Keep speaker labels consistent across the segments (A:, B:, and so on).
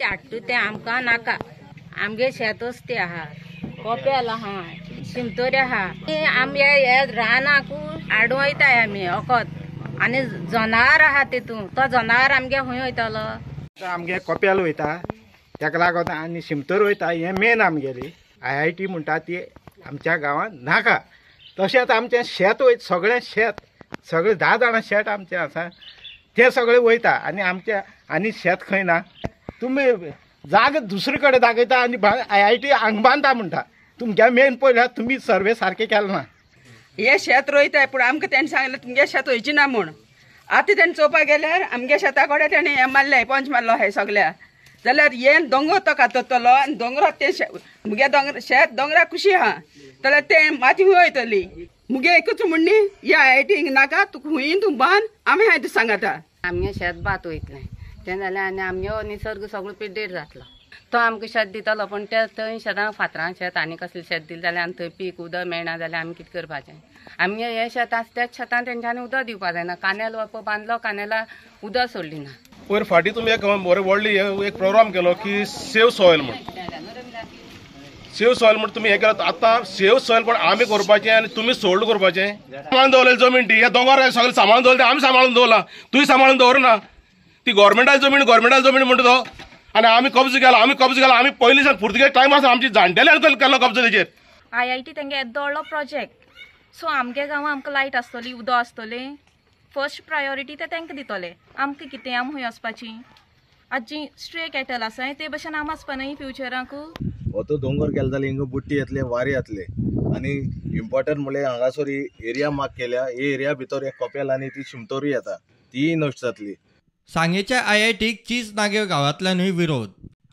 A: हाडटा तें आमकां नाका. आमगे शेतच ते आहा, कोपेल आहा, शिमतोरी आहा. आमी हे रानाकू हाडून वयताय आमी वखद, आनी जनावर आहा तितून, तो जनावर आमगे खंय वयतलो?
B: आमगे कोपेल वयता तेका लागून आनी शिमतोर वयता. हें मेन आमगेली IIT म्हणटा ती आमच्या गांवांत नाका. तशेंच आमचें शेत वयता, सगळें शेत, सगळें 10 जाणां शेत आमचें आसा तें सगळें वयता. आनी आमचें आनी शेत खंय ना. तुमी जाग दुसरे कडेन दाखयता आनी IIT हांगा बांदता म्हणटा. तुमगे मेन पयल्यार तुमी सर्वे सारकें केलें ना.
C: हे शेत रोयताय पूण आमकां तेणें सांगलें तुमगे शेत वयचें ना म्हूण. आतां तेणें चोवपाक गेल्यार आमगे शेता कडेन तेणें हें मारलें, पंच मारलो आहाय सगल्या. जाल्यार हे दोंगर तो कातरतलो आनी दोंगराक तें मुगे दोंगर शेत दोंगरा कुशी आहा जाल्यार तें माती खंय वयतली? मुगे एकूच म्हणणी, हे IIT नाका, तुका खंय तूं बांद, आमी हांवें सांगता.
A: आमगे शेत भात वयतलें तें जाल्यार आनी आमगे निसर्ग सगळो पिड्डेर जातलो. तो आमकां शेत दितलो पूण ते थंय शेतां फातरां शेत आनी कसलें शेत दिलें जाल्यार आनी थंय पीक उदक मेळना जाल्यार आमी कितें करपाचें? आमगे हें शेत आसा त्याच शेतान तेंच्यांनी उदक दिवपा जायना. कानेल बांदलो, कानेला उदक सोडली ना.
D: पयर फाटीं तुमी एक बरें व्हडली एक प्रोग्राम केलो की सेव सॉयल म्हूण. सेव सॉयल म्हूण तुमी हें केलां. आतां सेव सॉयल पण आमी करपाचें आनी तुमी सोल्ड करपाचें. सांबाळून दवरलें जमीन ती, ह्या दोंगर सगळें सांबाळून दवरलें, आमी सांबाळून दवरलां, तुवें सांबाळून दवरना. ती गव्हर्मेंटाची जमीन, गव्हर्मेंटाची जमीन म्हणटा तो, आनी आमी कब्जो केला, आमी कब्जो केला. आमी पयलीं सावन पुर्तुगेज टायम आसा आमची जाणटेल्यान केल्लो कब्जो तेजेर.
E: IIT तेंगे येदो व्हडलो प्रोजेक्ट, सो आमगे गांवां आमकां लायट आसतली, उदक आसतलें, फर्स्ट प्रायोरिटी ते तांकां दितले. आमकां कितें, आमी खंय वचपाची? आतां जी स्ट्रे कॅटल आसा ते भशेन आमी आसपा न्हय फ्युचराकू.
F: हो तो दोंगर केलो जाल्यार हिंगा बुट्टी येतले, वारें येतलें. आनी इम्पॉर्टंट म्हणल्यार हांगासर ही एरिया मार्क केल्या, ही एरिया भितर एक कोपेल आनी ती शिमतोरी येता, तीय नश्ट जातली.
G: सांगेच्या IITक चीज नागेव गांवांतल्यानूय विरोध.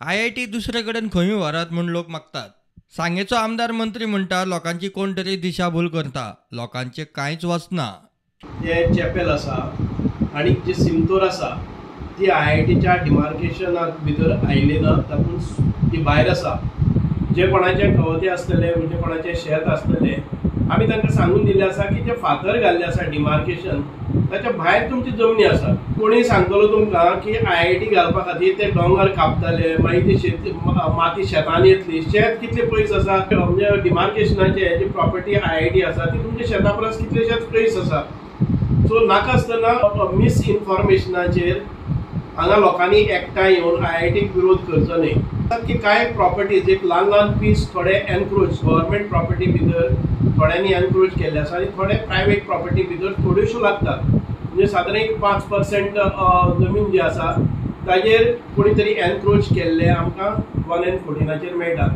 G: IIT दुसरे कडेन खंयूय व्हरात म्हूण लोक मागतात. सांगेचो आमदार मंत्री म्हणटा लोकांची कोण तरी दिशाभूल करता, लोकांचें कांयच वचना.
H: जे चॅपेल आसा आनी जी सिमतोर आसा ती IITच्या डिमार्केशनाक भितर आयली ना, तातूंत ती भायर आसा. जे कोणाचे खवते आसतले म्हणजे कोणाचे शेत आसतले, आमी तांकां सांगून दिल्लें आसा की जे फातर घाल्ले आसा डिमार्केशन ताच्या भायर तुमची जमनी आसा. कोणीय सांगतलो तुमकां की IIT घालपा खातीर ते दोंगर कापताले, मागीर ती शेत माती शेतान येतली, शेत कितलें पयस आसा म्हणजे डिमार्केशनाचे जी प्रॉपर्टी IIT आसा ती तुमच्या शेता परस कितलेशेच पयस आसा. सो नाका आसतना मिसइन्फॉर्मेशनाचेर हांगा लोकांनी एकठांय येवन IITक विरोध करचो न्हय. की कांय प्रॉपर्टीज एक ल्हान ल्हान पीस थोडे एनक्रोच गव्हर्मेंट प्रॉपर्टी भितर थोड्यांनी एनक्रोच केल्ले आसा आनी थोडे प्रायवेट प्रॉपर्टी भितर थोड्योश्यो लागतात. म्हणजे सादारण एक 5% जमीन जी आसा ताजेर कोणी तरी एनक्रोच केल्ले आमकां 1 and 14 मेळटा,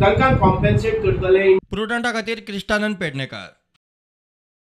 H: तांकां कॉम्पेन्सेट करतले.
G: प्रुडंटा खातीर क्रिस्टानंद पेडणेकार.